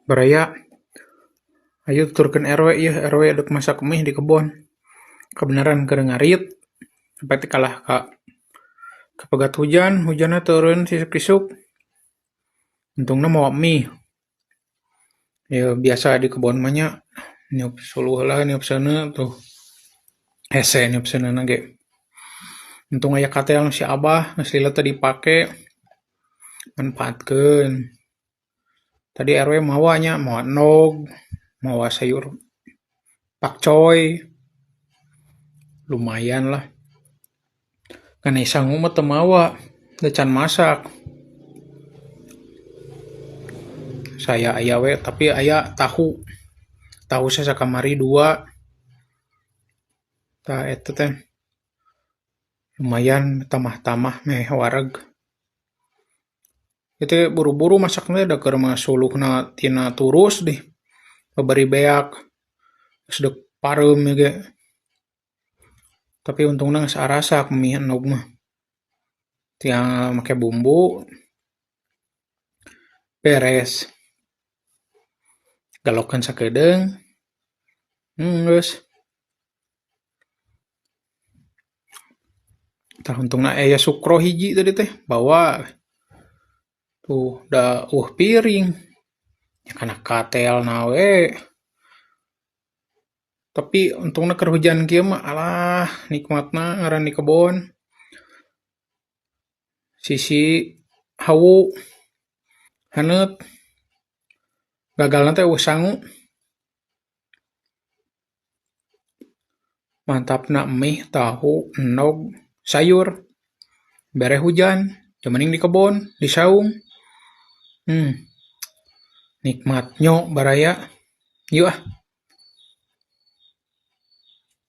Baraya, ayo tuturkeun RW ieu, RW dek masak mie di kebon. Kabeneran keur ngarit, sampai teh kalah ka kapegat hujan, hujanna turun isuk-isuk. Untungna mawa mie. Ieu biasa di kebon mah nya, niup suluh heula niup seuneu tuh. Hese niup seuneuna ge. Untung aya katel nu si Abah, geus lila teu dipake. Manfaatkeun. Tadi RW mawa nya, mawa endog, mawa sayur pakcoy. Lumayan lah. Ngan ai sangu mah teu mawa, da can masak. Saya aya we, tapi aya tahu. Tahu sasakamari dua. Tah eta teh lumayan tamah-tamah meh wareg. Itu buru-buru masakna da keur mah suluhna tina turus dih. Babari beak, geus deuk pareum ge. Tapi untungna geus arasak mie endog mah. Tinggal make bumbu, beres. Galokeun sakedeung, geus. Tah untungna aya sukro hiji tadi teh, bawa. Tuh, da eueuh piring. Ya kana katelna we. Tapi untungna keur hujan kieu mah alah nikmatna ngaran di kebon. Sisi hawu haneut. Gagalna teh eueuh sangu. Mantapna mie, tahu, endog, sayur. Bere hujan, mending di kebon, di saung. Nikmatnyo baraya. Yuk ah.